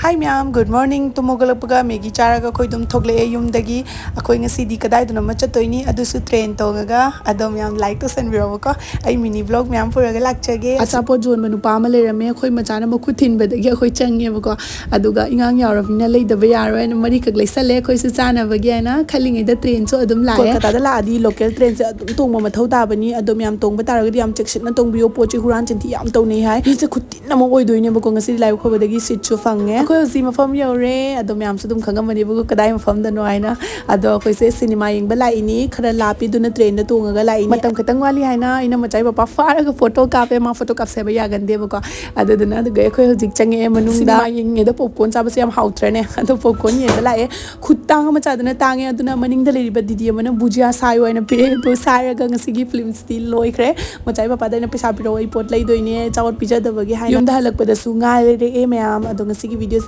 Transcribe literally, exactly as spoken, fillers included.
Hi ꯃꯌꯥꯝ, good morning. ꯇꯨꯝ ꯍꯧꯒꯠꯂꯛꯄꯒ ꯃꯦꯒꯤ ꯆꯥꯔꯒ ꯑꯩꯈꯣꯏ ꯑꯗꯨꯝ ꯊꯣꯛꯂꯛꯑꯦ ꯌꯨꯝꯗꯒꯤ꯫ ꯑꯩꯈꯣꯏ ꯉꯁꯤꯗꯤ ꯀꯗꯥꯏꯗꯅꯣ ꯑꯃ ꯆꯠꯇꯣꯏꯅꯤ, ꯑꯗꯨꯁꯨ ꯇ꯭ꯔꯦꯟ ꯇꯣꯡꯉꯒ꯫ ꯑꯗꯣ ꯃꯌꯥꯝ ꯂꯥꯏꯛ ꯇꯧꯁꯟꯕꯤꯔꯣꯕꯀꯣ, ꯑꯩ ꯃꯤꯅꯤ ꯕ꯭ꯂꯣꯒ ꯃꯌꯥꯝ ꯄꯨꯔꯒ ꯂꯥꯛꯆꯒꯦ꯫ ꯑꯆꯥꯄꯣꯠ ꯌꯣꯟꯕ ꯅꯨꯄꯥ ꯑꯃ ꯂꯩꯔꯝꯃꯦ, ꯑꯩꯈꯣꯏ ꯃꯆꯥꯅ ꯃꯈꯨꯠ ꯊꯤꯟꯕꯗꯒꯤ ꯑꯩꯈꯣꯏ ꯆꯪꯉꯦꯕꯀꯣ꯫ ꯑꯗꯨꯒ ꯏꯉꯥꯡ ꯌꯥꯎꯔꯕꯅꯤꯅ ꯂꯩꯗꯕ ꯌꯥꯔꯣꯏ ꯍꯥꯏꯅ ꯃꯔꯤꯈꯛ ꯂꯩꯁꯜꯂꯦ ꯑꯩꯈꯣꯏꯁꯨ ꯆꯥꯅꯕꯒꯤ ꯍꯥꯏꯅ꯫ ꯈꯜꯂꯤꯉꯩꯗ ꯇ꯭ꯔꯦꯟꯁꯨ ꯑꯗꯨꯝ ꯂꯥꯛꯑꯦ꯫ ꯀꯣꯜꯀꯇꯥꯗ ꯂꯥꯛꯑꯗꯤ ꯂꯣꯀꯦꯜ ꯇ꯭ꯔꯦꯟꯁꯦ ꯑꯗꯨꯝ ꯇꯣꯡꯕ ꯃꯊꯧ ꯇꯥꯕꯅꯤ꯫ ꯑꯗꯣ ꯃꯌꯥꯝ ꯇꯣꯡꯕ ꯇꯥꯔꯒꯗꯤ ꯌꯥꯝ ꯆꯦꯛꯁꯤꯟꯅ ꯇꯣꯡꯕꯤꯌꯣ, ꯄꯣꯠꯁꯦ ꯍꯨꯔꯥꯟ ꯆꯤꯟꯊꯤ ꯌꯥꯝ ꯇꯧꯅꯩ ꯍꯥꯏ꯫ ꯃꯤꯁꯦ ꯈꯨꯠ ꯊꯤꯟ ꯑꯃ ꯑꯣꯏꯗꯣꯏꯅꯦꯕꯀꯣ꯫ ꯉꯁꯤꯗꯤ ꯂꯥꯏꯕꯛ ꯐꯕꯗꯒꯤ ꯁꯤꯠꯁꯨ ꯐꯪꯉꯦ꯫ ꯑꯩꯈꯣꯏ ꯍꯧꯖꯤꯛ ꯃꯐꯝ ꯌꯧꯔꯦ꯫ ꯑꯗꯣ ꯃꯌꯥꯝꯁꯨ ꯑꯗꯨꯝ ꯈꯪꯉꯝꯃꯅꯦꯕꯀꯣ ꯀꯗꯥꯏ ꯃꯐꯝꯗꯅꯣ ꯍꯥꯏꯅ꯫ ꯑꯗꯣ ꯑꯩꯈꯣꯏꯁꯦ ꯁꯤꯅꯦꯃꯥ ꯌꯦꯡꯕ ꯂꯥꯛꯏꯅꯤ꯫ ꯈꯔ ꯂꯥꯞꯄꯤ, ꯑꯗꯨꯅ ꯇ꯭ꯔꯦꯟꯗ ꯇꯣꯡꯉꯒ ꯂꯥꯛꯏꯅꯤ꯫ ꯃꯇꯝ ꯈꯤꯇꯪ ꯋꯥꯠꯂꯤ ꯍꯥꯏꯅ ꯑꯩꯅ ꯃꯆꯥꯏ ꯃꯄꯥ ꯐꯥꯔꯒ ꯐꯣꯇꯣ ꯀꯥꯞꯄꯦ꯫ ꯃꯥ ꯐꯣꯇꯣ ꯀꯥꯞꯁꯦ ꯍꯥꯏꯕ ꯌꯥꯒꯟꯗꯦꯕꯀꯣ꯫ ꯑꯗꯨꯗꯨꯅ ꯑꯗꯨꯒ ꯑꯩꯈꯣꯏ ꯍꯧꯖꯤꯛ ꯆꯪꯉꯛꯑꯦ ꯃꯅꯨꯡꯗ꯫ ꯁꯤꯅꯦꯃꯥ ꯌꯦꯡꯉꯤꯉꯩꯗ ꯄꯣꯞꯀꯣꯔꯟ ꯆꯥꯕꯁꯦ ꯌꯥꯝ ꯍꯥꯎꯇ꯭ꯔꯅꯦ? ꯑꯗꯣ ꯄꯣꯞꯀꯣꯔꯟ ꯌꯦꯡꯕ ꯂꯥꯛꯑꯦ꯫ ꯈꯨꯇꯥꯡ ꯑꯃ ꯆꯥꯗꯅ ꯇꯥꯡꯉꯦ꯫ ꯑꯗꯨꯅ ꯃꯅꯤꯡꯗ ꯂꯩꯔꯤꯕ ꯗꯤꯗꯤ ꯑꯃꯅ ꯕꯨꯖꯤꯌꯥ ꯁꯥꯏꯌꯣ ꯍꯥꯏꯅ ꯄꯤꯔꯛꯑꯦ꯫ ꯑꯗꯣ ꯁꯥꯏꯔꯒ ꯉꯁꯤꯒꯤ ꯐꯤꯂꯝꯁꯤꯗꯤ ꯂꯣꯏꯈ꯭ꯔꯦ꯫ ꯃꯆꯥꯏ ꯃꯄꯥꯗ ꯑꯩꯅ ꯄꯩꯁꯥ ꯄꯤꯔꯛꯑꯣ, ꯑꯩ ꯄꯣꯠ ꯂꯩꯗꯣꯏꯅꯦ, ꯑꯆꯥꯄꯣꯠ ꯄꯤꯖꯗꯕꯒꯤ ꯍꯥꯏꯅ꯫ ꯌꯨꯝꯗ ꯍꯜꯂꯛꯄꯗꯁꯨ ꯉꯥꯏꯔꯛꯑꯦ ꯃꯌꯥꯝ꯫ ꯑꯗꯣ ꯉꯁꯤꯒꯤ ꯚꯤꯗꯤꯑꯣ